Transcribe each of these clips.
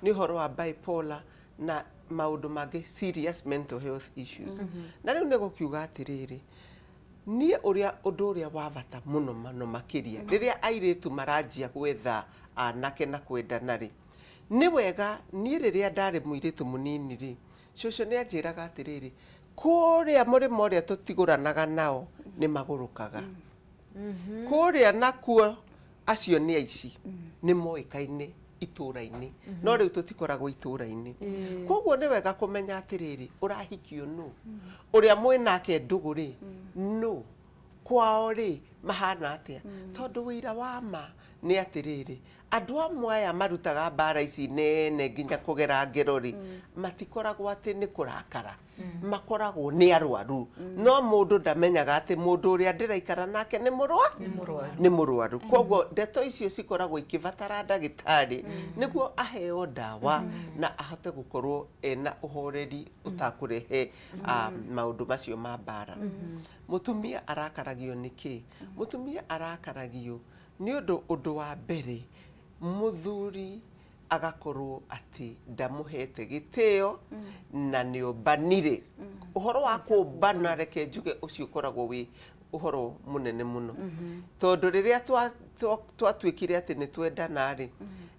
Nĩ ũhoro wa bipolar na maũndũ mangĩ, serious mental health issues. Na rĩu nĩ gũkiuga atĩrĩrĩ, niĩ ũrĩa ũndũ ũrĩa wa bata mũno mũno makĩria rĩrĩa airĩtu maranjia gwetha anake na kwendana rĩ, nĩ wega niĩ rĩrĩa ndarĩ mũirĩtu mũnini rĩ, cũcũ nĩ anjĩraga atĩrĩrĩ, kũrĩa mũrĩmo ũrĩa tũtigũranaga nao nĩ magũrũkaga kũrĩa, nakuo acio nĩ aici, nĩ moĩkaine itũra-inĩ, no rĩu tũtikoragwo itũra-inĩ. Koguo nĩ wega kũmenya atĩrĩrĩ, ũrahikio nũ, ũrĩa mwĩnake ndũgũ rĩ nũ, kwao rĩ mahana atĩa, tondũ wĩira wa ma nĩ atĩrĩrĩ, andũ amwe aya marutaga mbara ici nene nginya kũgera ngero rĩ, matikoragwo atĩ nĩ kũrakara, makoragwo nĩ arwaru, no mũndũ ndamenyaga atĩ mũndũ ũrĩa ndĩraikara nake nĩ nĩ mũrwaru. Koguo ndeto icio cikoragwo ikĩbatara ndagĩtarĩ nĩguo aheo ndawa na ahote gũkorwo ena ũhoreri ũtakũrehe maũndũ macio ma mbara. Mũtumia arakaragio nĩ kĩ? Mũtumia arakaragio nĩ ũndũ wa mbere, mũthuri agakorwo atĩ ndamũhete gĩtĩo na nĩ ombanire. Ũhoro wa kũmbana, reke njuge ũcio ũkoragwo wĩ ũhoro mũnene mũno, tondũ rĩrĩa twatuĩkire atĩ nĩ twendana rĩ,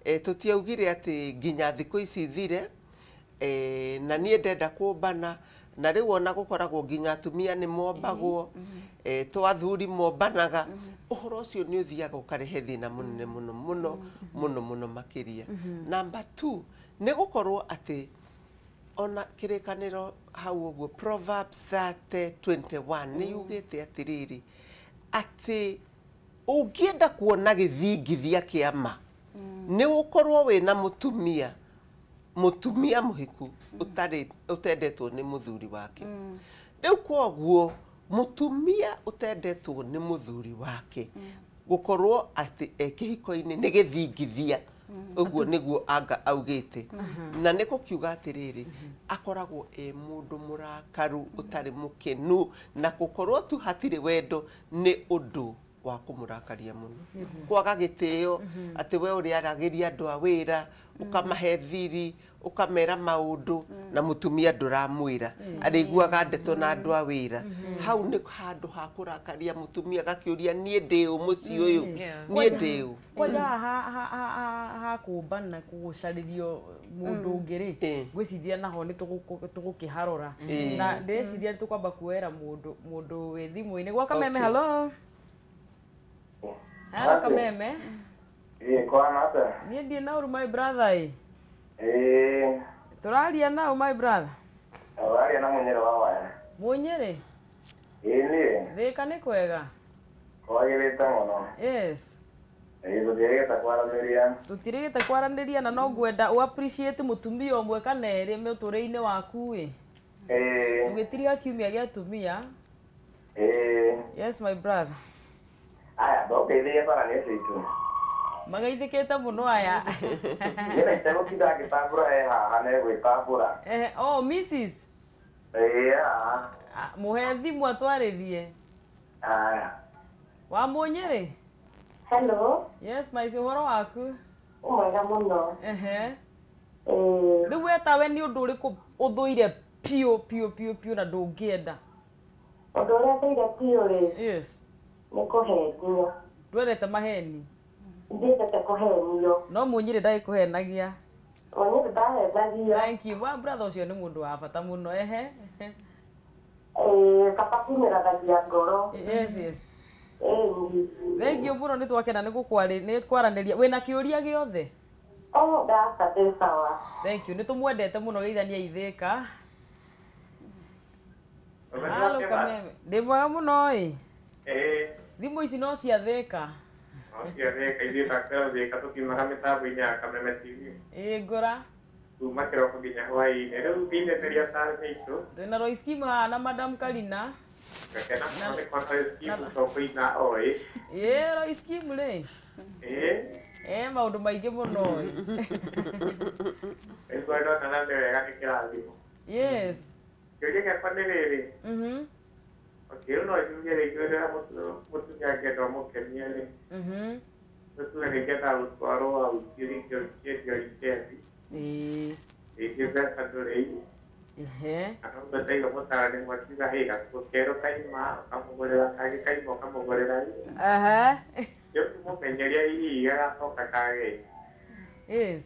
tũtiaugire atĩ nginya thikũ ici thire, na niĩ ndenda kũmbana. Na rĩu ona gũkoragwo nginya atumia nĩ mombagwo, to athuri mombanaga. Ũhoro ũcio nĩ ũthiaga ũkarehe thĩna mũnene mũno mũno mũno mũno makĩria. Number two, nĩ gũkorwo atĩ ona kĩrĩkanĩro hau ũguo Proverbs 30:21 nĩ yugĩte atĩrĩrĩ, atĩ ũngĩenda kuona gĩthingithia kĩa ma, nĩ ũkorwo wĩna mũtumia mũhiku ũtarĩ ũtendetwo nĩ mũthuri wake. Rĩu koguo mũtumia ũtendetwo nĩ mũthuri wake gũkorwo atĩ e kĩhiko-inĩ nĩ gĩthingithia. Ũguo nĩguo anga augĩte, na nĩ gũkiuga atĩrĩrĩ, akoragwo e mũndũ mũrakaru, ũtarĩ mũkenu, na gũkorwo tu hatirĩ wendo nĩ ũndũ wa kũmũrakaria mũno. Kwaga gĩtĩo, atĩ we ũrĩa aragĩria andũ a wĩra, ũkamahe thiri, ũkamera maũndũ, na mũtumia ndũramwĩra, arĩiguaga ndeto na andũ a wĩra. Hau nĩ handũ ha kũrakaria mũtumia, agakĩũria, niĩ ndĩ ũ mũciĩ ũyũ? Niĩ ndĩ ũ? Kwanja ha kũmbana, kũgucarĩrio mũndũ ũngĩ rĩ, ngwĩciria naho nĩ tũgũkĩharora, na ndĩreciria nĩ tũkwamba kuoera mũndũ wĩ thimũ-inĩ gwa Kameme. Hello, hello, Kameme. Ĩĩ, kwana atĩa? Niĩ ndiĩ na ũru, my brother ĩ. Ĩĩ. Tũraria nau, my brother? Waria na Mũnyĩrĩ wa Waya. Mũnyĩrĩ. Ĩĩ, niĩ. Thĩka nĩ kwega? Kwagĩrĩte mũno. Ĩĩ, tũtiĩrĩgĩte kwaranĩria. Tũtirĩgĩte kwaranĩria, na no ngwenda ũ appreciate mũtumia ũmwe kana erĩ mũtũrĩre-inĩ waku ĩ. Ĩĩ. Tũgĩtiriga kiumia gĩa atumia. Ĩĩ. Yes, my brother. Aya, ndokeithĩrie bara nĩ ũcio itu. Magaithĩkĩte mũno aya. Nĩgetha itegũtinda ngĩtambũra, he haha negwĩtambũra. Oh, Mrs. Ĩĩ, haha. Ah, mũhe thimũ atwarĩrie. Aya. Wa Mũnyĩrĩ. Hello. Yes, my, ũhoro waku? Mwega mũno. Ĩĩ. Rĩu we tawe nĩ ũndũ ũrĩkũ ũthũire piũ piũ piũ piũ na ndũngĩenda? Ũndũ ũrĩa thũire biũ rĩ, nĩ kũhenio. Ndwendete maheni? Ndiendete kũhenio. No Mũnyĩrĩ ndagĩkũhenagia? Mũnyĩrĩ ndahenagia. Thank you, wa brother ũcio nĩ mũndũ wa bata mũno. Ehe. Ĩĩ, kaba kumĩrathagia ngoro. Yes. Ĩĩ. Thank you mũno, nĩ twakena nĩ nĩ kwaranĩria. Wĩna kĩũria gĩothe? Oh, ndaca, ndĩ sawa. Thank you, nĩ tũmwendete mũno. Geithania ithĩka. Halo, Kameme, ndĩ mwega mũno ĩ. Ĩĩ. Thimũ ici no cia Thĩka. No cia Thĩka, ithuĩ takĩra Thĩka tũkiumaga mĩtambo-inĩ ya Kameme TV. Ĩ, ngũra. Kuma kĩroko nginya hwaĩ-inĩ. Rĩu ngĩinĩtĩria tarĩ itũ. Twĩna Royce Kim haha na Madam Karina. Ngakena mũno nĩ kuona Royce Kim to kũina oĩ. Ĩ, Royce Kim rĩ. Ĩĩ. E maũndũ maingĩ mũno ĩ. Rĩu ndona na nĩ wega, nĩ kĩrathimo. Kĩũria gĩakwa nĩ rĩrĩ. Okay, rĩu no njuge rĩngĩ rĩrĩa mũtumia angĩenda ũmũkenie rĩ, Tuge nĩgetha gũtwarwo wiki rĩngĩ wikendi wikendi. Rĩngĩ mbeca ndũrĩ. Kana ũguo ndaigua mũtarani mwakiuga hĩ gakuo kerũ kaima ũkamũgũrĩra kangĩ kaima ũkamũgũrĩra. Rĩu mũmenyeria hihi gagacoka kage. Yes.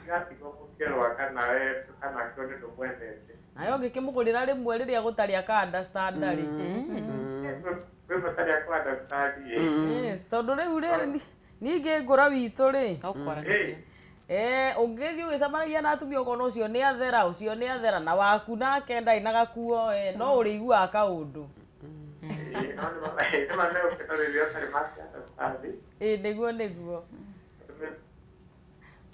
Gatigwo mũkĩrũa kana we kana kĩone ndũmwendete. Nayo ũngĩkĩmũgũrĩra rĩmwe rĩrĩa gũtarĩ aka understand rĩ. Kwĩ matarĩ aka understand ĩ. Yes, tondũ rĩu rĩrĩ ningĩ ngũra witũ rĩ. No kwaranĩria. Ũngĩthiĩ ũgĩcemanagia na atumia ũkona ũcio nĩ athera, ũcio nĩ athera na waku nake ndarĩ na gakuo no ũrĩiguaga kaũndũ. Nĩguo nĩguo.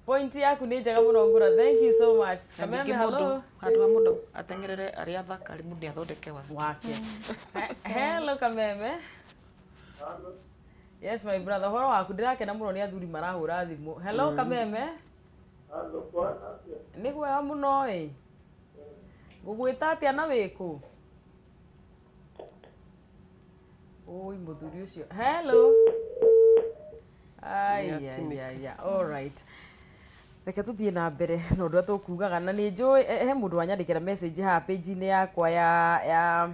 Point yaku nĩ njega mũno Ngũra. Thank you so much. Kameme, hello. Handũ ha mũndũ ateng'erere arĩa athaka rĩ mũndũ nĩathondeke wake. Hello Kameme. Yes my brother, horo waku ndĩrakena mũno nĩ athuri marahũra thimũ. Hello Kameme. Nĩ kwega mũno ĩ. Ngũgwĩta atĩa na wĩkũ? Oi mũthuri ũcio. Hello. Ai ai. All right. Reke tuthiĩ na mbere na ũndũ ũrĩa tũkugaga na nĩ njũĩ he mũndũ wanyandĩkĩra message haha page-inĩ yakwa ya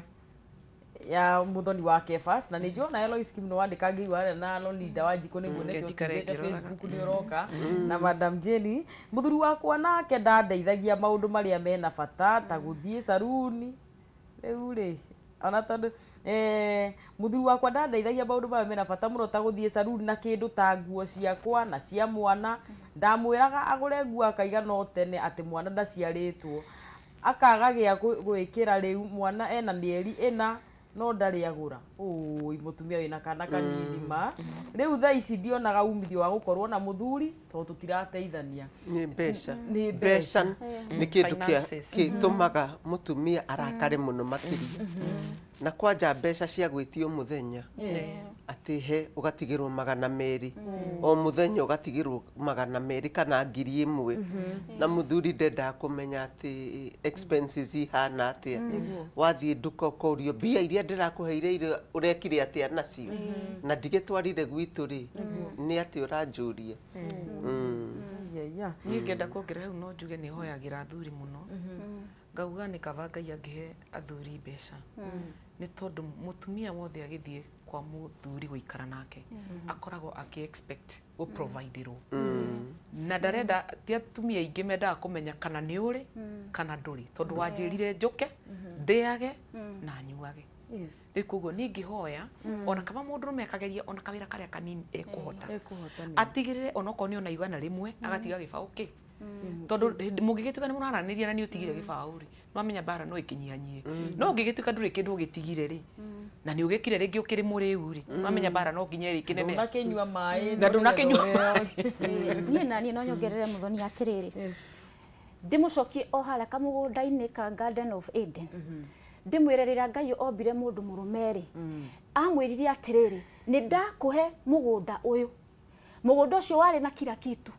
Muthoni wa Kefas na nĩ njũĩ ona Eloise Kim nĩ wandĩka ngĩigua harĩa na Lolinda Wanjikũ nĩguo nĩtũtithĩte Facebook nĩ ũroka na Madam Jenny mũthuri wakwa nake ndandeithagia maũndũ marĩa mena bata ta gũthiĩ saruni rĩu rĩ ona tondũ mũthuri wakwa ndandeithagia maũndũ marĩa mena bata mũno ta gũthiĩ saruni na kĩndũ ta nguo ciakwa na cia mwana ndamwĩraga agũre nguo akaiga no tene atĩ mwana ndaciarĩtwo akaga gĩa gwĩkĩra rĩu mwana ena mĩeri ĩna no ndarĩ agũra. Oi mũtumia wĩna kana kanini ma rĩu thaa ici ndionaga umithio wa gũkorwo na mũthuri tondũ tũtirateithania. Nĩ mbeca. Nĩ mbeca nĩ kĩndũ gĩtũmaga mũtumia arakare mũno makĩria. Na kwanja mbeca cia gwĩtio mũthenya atĩ he ũgatigĩrwo 200 o mũthenya ũgatigĩrwo 200 kana 1000 na mũthuri ndendaga kũmenya atĩ expenses ihana atĩa. Wathiĩ nduka ũkorio mbia iria ndĩrakũheire iria ũrekire atĩa nacio na ndigĩtwarire gwitũ rĩ nĩ atĩ ũranjũria. Niĩ ngĩenda kuongerera hau no njuge nĩ hoyagĩra athuri mũno. Ngauga nĩ kaba Ngai angĩhe athuri mbeca nĩ tondũ mũtumia wothe agĩthiĩ kwa mũthuri gũikara nake akoragwo akĩ expect gũ providerwo na ndarenda ti atumia aingĩ mendaga kũmenya kana nĩ ũrĩ kana ndũrĩ tondũ wanjĩrire njũke ndĩage na nyuage. Rĩu koguo niĩ ngĩhoya ona kaba mũndũrũme akageria ona kawĩra karĩa kanini ekũhota atigĩrĩre onokorwo nĩ ona 100 agatiga gĩbaũ kĩ tondũ mũngĩgĩtuĩka nĩ mũraranĩria na nĩ ũtigire gĩbaũ rĩ nĩwamenya mbara no ĩkĩnyihanyie no ũngĩgĩtuĩka ndũrĩ kĩndũ ũgĩtigire rĩ na nĩ ũgĩkire rĩngĩ ũkĩrĩ mũrĩu rĩ nĩwamenya mbara no nginya ĩrĩkĩnene ndũnakĩnyua maĩ na ndũnakĩnyua. Niĩ na niĩ no nyongerere Muthoni atĩrĩrĩ ndĩmũcokie o harĩa kamũgũnda-inĩ ka Garden of Eden ndĩmwĩre rĩrĩa Ngai ombire mũndũ mũrũme rĩ amwĩrire atĩrĩrĩ nĩ ndakũhe mũgũnda ũyũ mũgũnda ũcio warĩ na kila kitu.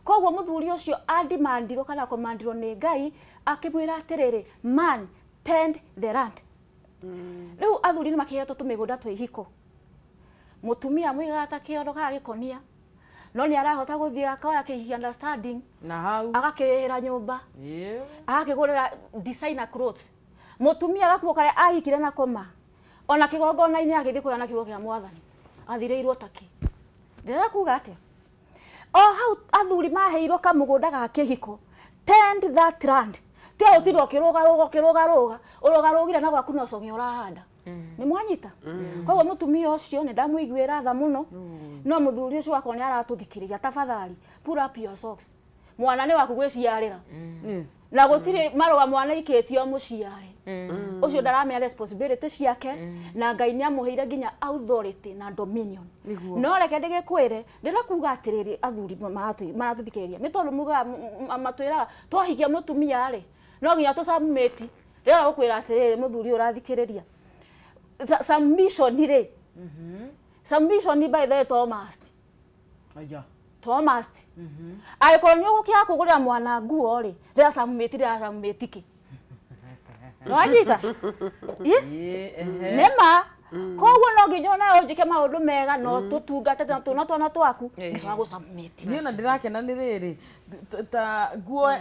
Koguo mũthuri ũcio andimandirwo kana komandirwo nĩ Ngai akĩmwĩra atĩrĩrĩ man tend the land. Rĩu athuri nĩ makĩhetwo tũmĩgũnda twĩ ihiko mũtumia amũigaga ta kĩondo kana gĩkonia no nĩ arahota gũthiĩ akoya kĩhihi understanding na hau agakĩrĩhĩra nyũmba agakĩgũrĩra designer clothes mũtumia gakuo karĩa ahikire na koma ona kĩgongona-inĩ agĩthiĩ kuoya na kiugo kĩa mwathani athirĩirwo takĩ. Ndĩrenda kuga atĩa o hau athuri maheirwo kamũgũnda ga kĩhiko tend that land ti ũtinda ũkĩrũgarũga ũkĩrũgarũga ũrũgarũgire na gwaku no cong'e ũrahanda nĩ mwanyita. Koguo mũtumia ũcio nĩ ndamũiguĩra tha mũno no mũthuri ũcio wakwa nĩ aratũthikĩrĩria tafadhali pull up your socks mwana nĩ waku gwĩciarĩra na gũtirĩ marũa mwana ikĩtio mũciare ũcio ndaramenya responsibility ciake na Ngai nĩ amũheire nginya authority na dominion. No reke ndĩgĩkwĩre ndĩrakuga atĩrĩrĩ athuri maratũthikĩrĩria nĩ tondũ mugaga matwĩraga twahikia mũtumia rĩ no nginya tũ submit rĩrĩa gũkwĩra atĩrĩrĩ mũthuri ũrathikĩrĩria submission rĩ submission by the Thomas Thomas angĩkorwo nĩ ũgũkĩaga kũgũrĩra mwana nguo rĩ rĩra submit rĩra submit kĩ nĩwanyita nĩma Koguo no nginya onawe ũnjĩke maũndũ mega no tũtungate na tũna twana twaku ngicoka gũ-submit. Niĩ ona ndĩrakena nĩ rĩrĩ ta nguo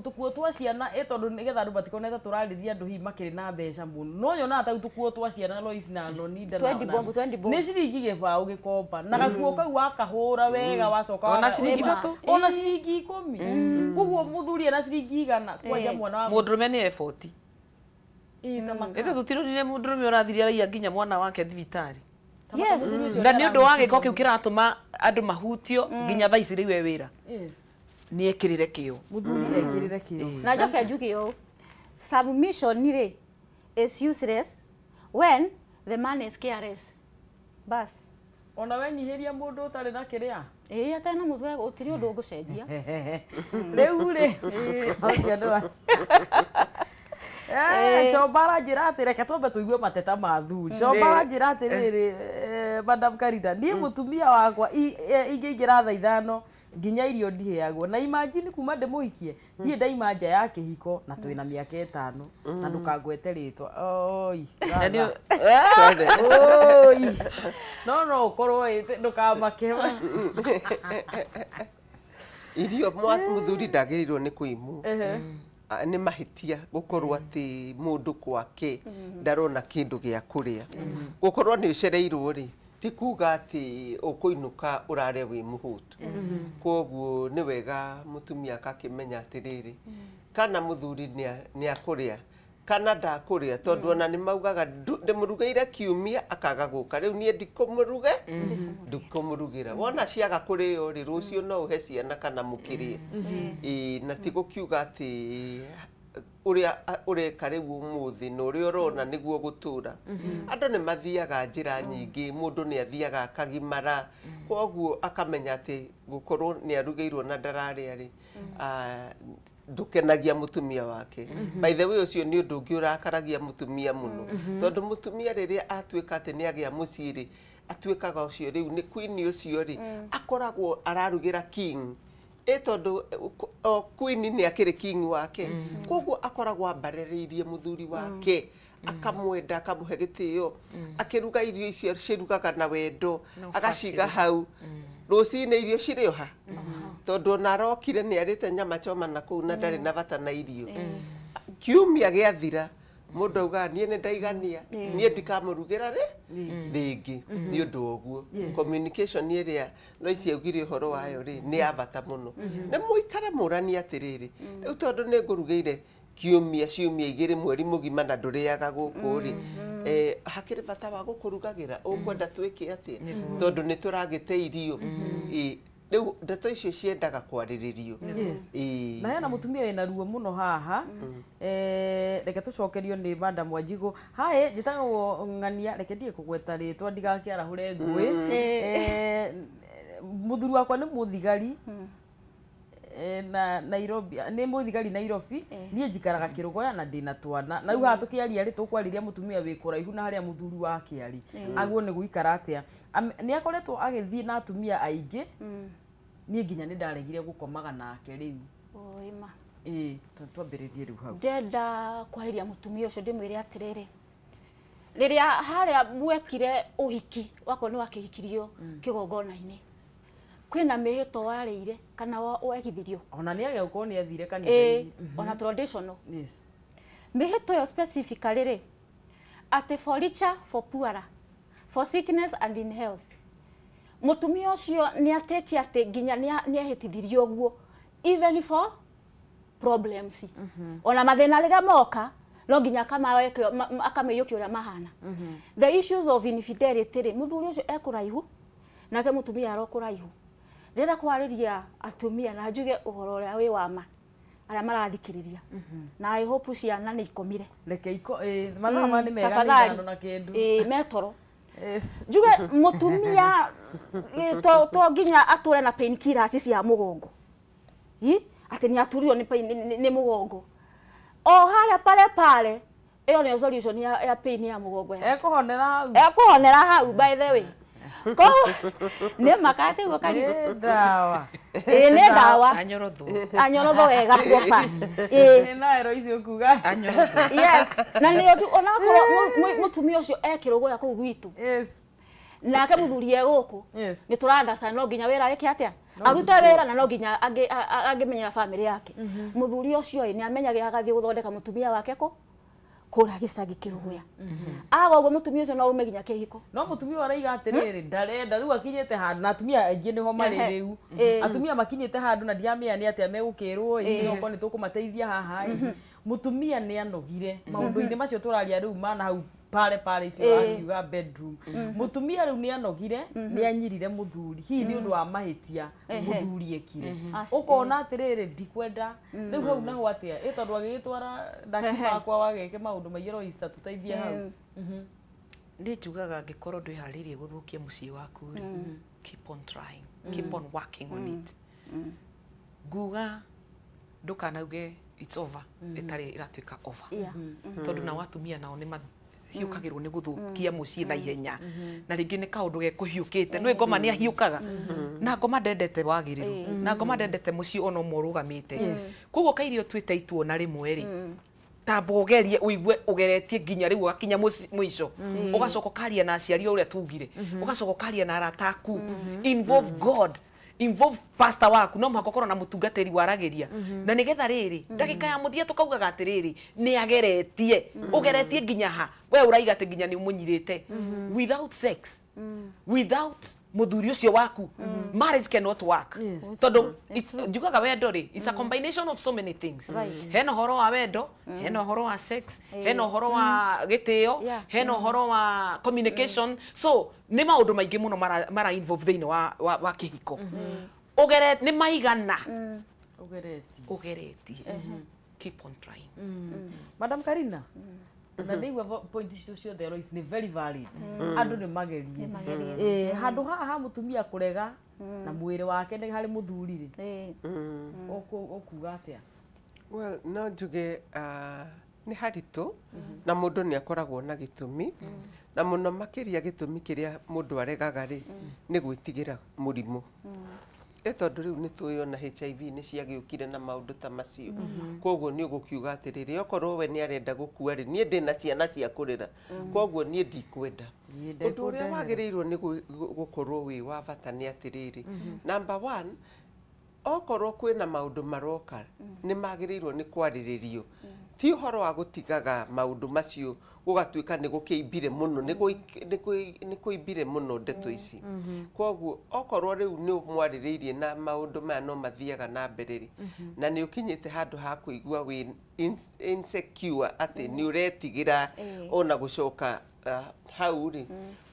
tũkuo twa ciana ĩ tondũ nĩgetha andũ matikone ta tũrarĩria andũ hihi makĩrĩ na mbeca mũno no nyonaga ta tũkuo twa ciana Lois na Loninda nĩ ciringi gĩbaũ gĩkomba na gakuo kau wakahũra wega wacoka ona ciringi 3 ona ciringi 10 koguo mũthuri ena ciringi 100 kwanja mwana wa mũndũrũme nĩ 40 ithe tũtironire mũndũrũme ũrathirie araiya nginya mwana wake thibitarĩ. Yes. Na nĩ ũndũ wa gĩko kĩu kĩratũma andũ mahutio nginya thaa ici rĩu e wĩra. Nĩ ekĩrĩre kĩo. Mũthuri ekĩrĩre kĩo. Na njoke njuge ũũ, submission rĩ is useless when the man is careless. Bas. Ona wenyihĩria mũndũ ũtarĩ na kĩrĩa? Ĩĩ atarĩ na mũtwe gũtirĩ ũndũ ũgũcenjia. Rĩu rĩ, Chomba aranjĩra atĩ reke twambe tũigue mateta ma athuri. Chomba aranjĩra atĩrĩrĩ, Madam Karina, niĩ mũtumia wakwa ingĩingĩra thaa 5 nginya irio ndiheagwo na imagine kuma ndĩmũhikie niĩ ndaima nja ya kĩhiko na twĩna mĩaka 5 na ndũkangwete rĩtwa. Oi. Oi. No no ũkorwo ndũkamake. Irio mũthuri ndagĩrĩirwo nĩ kũimwo. Nĩ mahĩtia gũkorwo atĩ mũndũ kwake ndarona kĩndũ gĩa kũrĩa. Gũkorwo nĩ ũcereirwo rĩ ti kuga atĩ ũkũinũka ũrare wĩ mũhũtu. Koguo nĩ wega mũtumia akakĩmenya atĩrĩrĩ kana mũthuri nĩ akũrĩa kana ndakũrĩa tondũ ona nĩ maugaga ndĩmũrugĩire kiumia akaga gũka rĩu niĩ ndikũmũruge ndikũmũrugĩra. Wona ciaga kũrĩo rĩ rũciũ no ũhe ciana kana mũkĩrĩe. Na ti gũkiuga atĩ ũrĩa ũreka rĩu ũmũthĩ na ũrĩa ũrona nĩguo gũtũra. Andũ nĩ mathiaga njĩra nyingĩ, mũndũ nĩ athiaga akagimara koguo akamenya atĩ gũkorwo nĩ arugĩirwo na ndararĩa rĩ ndũkenagia mũtumia wake. By the way ũcio nĩ ũndũ ũngĩ ũrakaragia mũtumia mũno tondũ mũtumia rĩrĩa atuĩka atĩ nĩ agĩa mũciĩ rĩ atuĩkaga ũcio rĩu nĩ queen ũcio rĩ akoragwo ararugĩra king ĩ tondũ o queen nĩ akĩrĩ king wake koguo akoragwo ambarĩrĩirie mũthuri wake akamwenda akamũhe gĩtĩo akĩruga irio icio cirugaga na wendo agaciga hau rũcinĩ irio cirĩ oha tondũ ona arokire nĩ arĩte nyama choma na kũu na ndarĩ na bata na irio. Kiumia gĩathira mũndũ augaga niĩ nĩ ndaigania niĩ ndikamũrugĩra rĩ rĩngĩ nĩ ũndũ wa ũguo. Communication ĩrĩa Lois augire ũhoro wayo rĩ nĩ ya bata mũno. Nĩ mũikare mũranie atĩrĩrĩ rĩu tondũ nĩ ngũrugĩire kiumia ciumia 2 mweri mũgima na ndũrĩaga gũkũ rĩ hakĩrĩ bata wa gũkũrugagĩra ũkwenda twĩke atĩa tondũ nĩ tũragĩte irio. Rĩu ndeto icio ciendaga kwarĩrĩrio. Na hena mũtumia wĩna ruo mũno haha reke tũcokerio nĩ Madam Wanjigũ. Haĩ njĩtagwo Ng'ania, reke ndige kũgweta rĩtwa ndigakĩarahũre ngũĩ. Mũthuri wakwa nĩ mũthigari na Nairobi, nĩ mũthigari Nairobi, niĩ njikaraga Kĩrũgoya na ndĩna twana. Na rĩu haha tũkĩaria rĩ tũkwarĩria mũtumia wĩ kũraihu na harĩa mũthuri wake arĩ agwo nĩ gũikara atĩa. Nĩ akoretwo agĩthiĩ na atumia aingĩ niĩ nginya nĩ ndaregire gũkomaga nake rĩu. Oi ma. Ĩĩ twambĩrĩrie rĩu hau. Ndenda kwarĩria mũtumia ũcio ndĩmwĩre atĩrĩrĩ rĩrĩa harĩa mwekire ũhiki wakorwo nĩ wakĩhikirio kĩgongona-inĩ kwĩna mĩhĩto warĩire kana wegithirio ona nĩ age gũkorwo nĩ athire kanitha-inĩ ona traditional. Yes. Mĩhĩto ĩyo specifically rĩ atĩ for richer for poorer for sickness and in health mũtumia ũcio nĩ atĩkia atĩ nginya nĩ ehĩtithirio ũguo even for problems ona mathĩna rĩrĩa moka no nginya akamĩiyũkia ũrĩa mahana. The issues of infidelity rĩ mũthuri ũcio ekũraihu nake mũtumia aro kũraihu. Ndĩrenda kwarĩria atumia na njuge ũhoro ũrĩa wĩ wa ma arĩa marathikĩrĩria na I hope ciana nĩ ikomire. Reke iko mathaa ma nĩ mega nĩ ithano na kĩndũ metoro. Njuge mũtumia to nginya atũre na pain killers cia mũgongo atĩ nĩ aturio nĩ mũgongo o harĩa pale pale ĩyo nĩyo solution ya pain ya mũgongo yake. Ekũhonera hau. Ekũhonera hau by the way. Koguo nĩ makatiguo kari ndawa. Ĩĩ nĩ ndawa. Anyorotho. Anyorotho wega proper. Ĩĩ. Nĩ naero icio kuga. Anyorotho. Yes. Na nĩ ũndũ onakorwo mũtumia ũcio ekĩrũgũya kũu gwitũ. Yes. Nake mũthuri e gũkũ. Yes. Nĩ tũrandacana no nginya wĩra ĩke atĩa? Arute wĩra na no nginya angĩmenyera famĩlĩ yake. Mũthuri ũcio ĩ nĩ amenyagĩra agathiĩ gũthondeka mũtumia wake kũ kũrĩa gĩcagi kĩrũgũya. Aga ũguo mũtumia ũcio no ume nginya kĩhiko. No mũtumia araiga atĩrĩrĩ ndarenda rĩu akinyĩte handũ na atumia aingĩ nĩho marĩ rĩu. Atumia makinyĩte handũ na ndiramenya nĩ atĩa megũkĩrwo ĩ okorwo nĩ tũkũmateithia haha ĩ. Mũtumia nĩ anogire maũndũ-inĩ macio tũraria rĩu mana hau pale pale icio akiuga bedroom. Mũtumia rĩu nĩ anogire nĩ anyirire mũthuri hihi nĩ ũndũ wa mahĩtia mũthuri ekire. Ũkona atĩrĩrĩ ndikwenda rĩu hau naho atĩa ĩ tondũ agĩgĩtwara ndakima wageke maũndũ maingĩ Easter tũteithie hau. Niĩ njugaga angĩkorwo ndwĩharĩirie gũthũkia mũciĩ waku rĩ, keep on trying, keep on working on it. Nguga ndũkanauge it's over ĩtarĩ ĩratuĩka over. Tondũ nao atumia nao nĩ hiũkagĩrwo nĩ gũthũkia mũciĩ na ihenya na rĩngĩ nĩ kaũndũ gekũhiũkĩte nĩ ngoma nĩ ahiũkaga na ngoma ndendete wagĩrĩru na ngoma ndendete mũciĩ ona ũmwe ũrũgamĩte koguo kairio twĩte ituona rĩmwe rĩ tamba ũgerie ũigue ũgeretie nginya rĩu ũgakinya mũico ũgacoka ũkaria na aciari ũrĩa tugire ũgacoka ũkaria na arata aku involve God involve pastor waku no mũhaka ũkorwo na mũtungatĩri waragĩria na nĩgetha rĩrĩ ndagĩka ya mũthia tũkaugaga atĩrĩrĩ nĩ ageretie ũgeretie nginya ha we ũraiga atĩ nginya nĩ ũmũnyirĩte without sex without mũthuri ũcio waku marriage cannot work tondũ njugaga wendo rĩ it's a combination of so many things hena ũhoro wa wendo hena ũhoro wa sex hena ũhoro wa gĩtĩo hena ũhoro wa communication so nĩ maũndũ maingĩ mũno mara involve thĩinĩ wa kĩhiko ũgere nĩ maigana ũgeretie keep on trying. Madam Karina na nĩigua point icio ciothe Lois nĩ very valid andũ nĩ magerie handũ haha ha mũtumia kũrega na mwĩrĩ wake nĩ harĩ mũthuri rĩ ũkuga atĩa? Well, no njuge nĩ haritũ na mũndũ nĩ akoragwo na gĩtũmi na mũno makĩria gĩtũmi kĩrĩa mũndũ aregaga rĩ nĩ gwĩtigĩra mũrimũ tondũ rĩu nĩ tũĩ ona HIV nĩ ciagĩũkire na maũndũ ta macio koguo nĩ ũgũkiuga atĩrĩrĩ okorwo we nĩ arenda gũkua rĩ niĩ ndĩna ciana cia kũrera koguo niĩ ndikwenda ũndũ ũrĩa wagĩrĩirwo nĩ gũkorwo wĩ wa bata nĩ atĩrĩrĩ number one okorwo kwĩna maũndũ maroka nĩ magĩrĩirwo nĩ kwarĩrĩrio ti ũhoro wa gũtigaga maũndũ macio gũgatuĩka nĩ gũkĩimbire mũno nĩ kũimbire mũno ndeto ici koguo okorwo rĩu nĩ mwarĩrĩirie na maũndũ maya no mathiaga na mbere rĩ na nĩ ũkinyĩte handũ ha kũigua wĩ insecure atĩ nĩ ũretigĩra ona gũcoka hau rĩ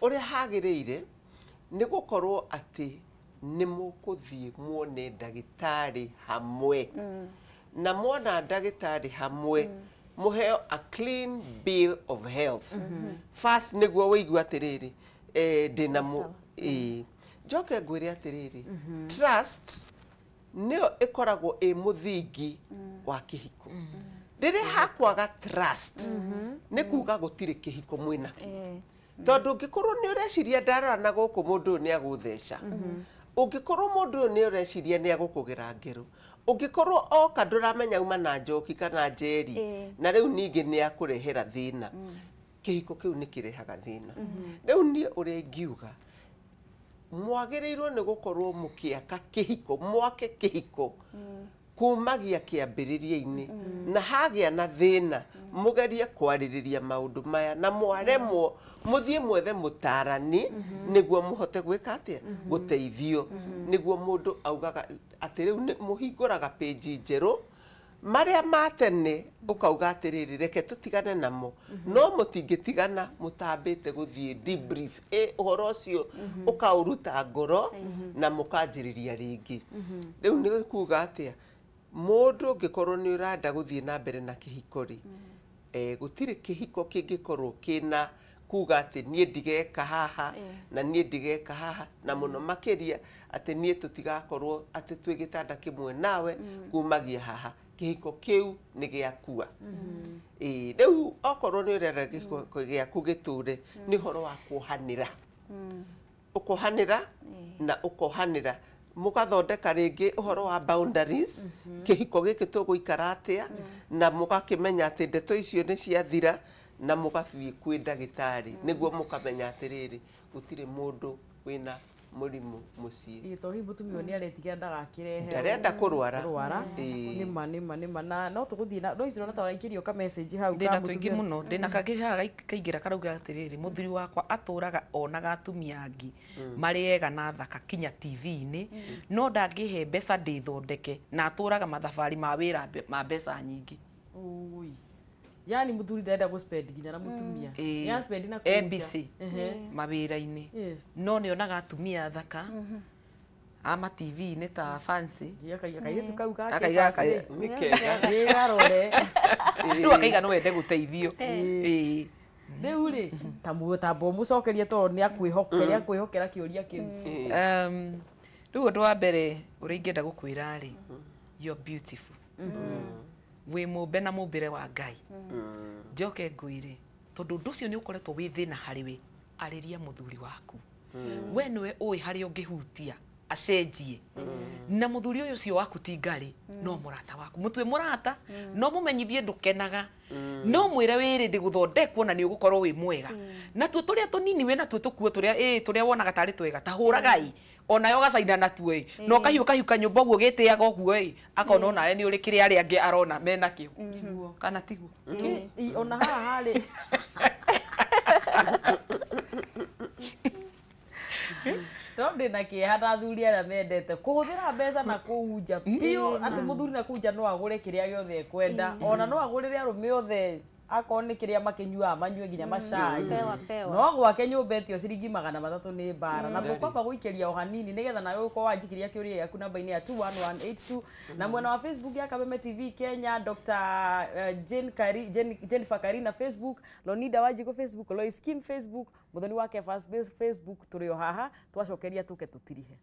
ũrĩa hagĩrĩire nĩ gũkorwo atĩ nĩ mũkũthiĩ muone ndagĩtarĩ hamwe na mwona ndagĩtarĩ hamwe mũheo a clean bill of health first nĩguo wĩigue atĩrĩrĩ ndĩna njoke ngwĩre atĩrĩrĩ trust nĩyo ĩkoragwo ĩ mũthingi wa kĩhiko rĩrĩa hakwaga trust nĩ kuga gũtirĩ kĩhiko mwĩnakĩo tondũ ũngĩkorwo nĩ ũreciria ndarora na gũkũ mũndũ ũyũ nĩ agũtheca ũngĩkorwo mũndũ ũyũ nĩ ũreciria nĩ agũkũgera ngero ũngĩkorwo oka ndũramenya uma na njoki kana njeri na rĩu ningĩ nĩ akũrehera thĩna kĩhiko kĩu nĩ kĩrehaga thĩna rĩu niĩ ũrĩa ingiuga mwagĩrĩirwo nĩ gũkorwo mũkĩaka kĩhiko mwake kĩhiko kumagia kĩambĩrĩria-inĩ na hagĩa na thĩna mũgerie kwarĩrĩria maũndũ maya na mwaremwo mũthiĩ mwethe mũtarani nĩguo mũhote gwĩka atĩa gũteithio nĩguo mũndũ augaga atĩ rĩu mũhingũraga page njerũ marĩa ma tene ũkauga atĩrĩrĩ reke tũtigane namo no mũtingĩtigana mũtambĩte gũthiĩ debrief ũhoro ũcio ũkaũruta ngoro na mũkanjĩrĩria rĩngĩ rĩu nĩ kuga atĩa mũndũ ũngĩkorwo nĩ ũrenda gũthiĩ na mbere na kĩhiko rĩ gũtirĩ kĩhiko kĩngĩkorwo kĩna kuga atĩ niĩ ndigeka haha na niĩ ndigeka haha na mũno makĩria atĩ niĩ tũtigakorwo atĩ twĩ gĩtanda kĩmwe nawe kumagia haha kĩhiko kĩu nĩ gĩakua rĩu okorwo nĩ ũrenda kĩhiko gĩaku gĩtũre nĩ ũhoro wa kuohanĩra Ũkohanĩra na ũkohanĩra mũgathondeka rĩngĩ ũhoro wa boundaries, kĩhiko gĩkĩ tũgũikara atĩa, na mũgakĩmenya atĩ ndeto icio nĩ ciathira, na mũgathiĩ kwĩ ndagĩtarĩ nĩguo mũkamenya atĩrĩrĩ gũtirĩ mũndũ wĩna mũrimũ mũciĩ. To hihi mũtumia ũyũ nĩ aretigĩra ndagakĩrehe ndarenda kũrwara. Nĩma nĩma nĩma na no tũgũthiĩ na no icio na taraikĩrio ka message hau ndĩna tũingĩ mũno ndĩna kangĩ haha kaingĩra karauga atĩrĩrĩ mũthuri wakwa atũraga onaga atumia angĩ marĩ ega na thaka kinya TV-inĩ no ndangĩhe mbeca ndĩthondeke na atũraga mathabarĩ ma wĩra ma mbeca nyingĩ. Ui. Yani muthuri ndarenda gå spend nginya na mutumia. Ya spend na kũnja. ABC mawĩra-inĩ. No nĩonaga atumia thaka ama TV-inĩ ta fancy. Kairĩtu kau gake. Akaiga nĩ kega. Ĩ garore. Rĩu akaiga no wende gũteithio. Rĩu rĩ tambo mũcokerie tondũ nĩ akwĩhokera kĩũria kĩu. Rĩu ũndũ wa mbere ũrĩa ingĩenda gũkwĩra rĩ, you're beautiful. Wĩ mũmbe na mũmbĩre wa Ngai. Njoke ngwĩre tondũ ũndũ ũcio nĩ ũkoretwo wĩ thĩna harĩ we, arĩria mũthuri waku. We nĩwe ũĩ harĩa ũngĩhutia acenjie. Na mũthuri ũyũ ũcio waku ti ngarĩ, no mũrata waku. Mũtue mũrata, no mũmenyithie ndũkenaga. No mwĩre wĩrĩ ndĩgũthondekwo na nĩ ũgũkorwo wĩ mwega. Na tuo tũrĩa tũnini wĩ natuo tũkuo tũrĩa tũrĩa wonaga tarĩ twega, ta hũragai. Onayo gacaina natuo ĩ no kahiũ kahiũ nyũmba ũguo gĩtĩaga ũguo ĩ akona onawe nĩ ũrĩ kĩrĩa arĩa angĩ arona mena kĩo kana tiguo. Ona haha harĩ no ndĩna kĩeha na athuri arĩa mendete kũhũthĩra mbeca na kũu nja biũ atĩ mũthuri na kũu nja no agũre kĩrĩa gĩothe ekwenda ona no agũrĩre arũme othe akorwo nĩ kĩrĩa makĩnyuaga manyue nginya macai no gwake nyũmba ĩtio ciringi 300 nĩ mbara na tũkwamba gũikĩria o hanini nĩgetha nawe ũkorwo wanjikiria kĩũria gĩaku namba-inĩ ya 21182 na mwena wa Facebook ya Kameme TV Kenya Dr. Jennifer Karina Facebook, Lonida Wanjikũ Facebook, Lois Kim Facebook, Muthoni wa Kefas Facebook, tũrĩ o haha twacokeria tũke tũtirihe.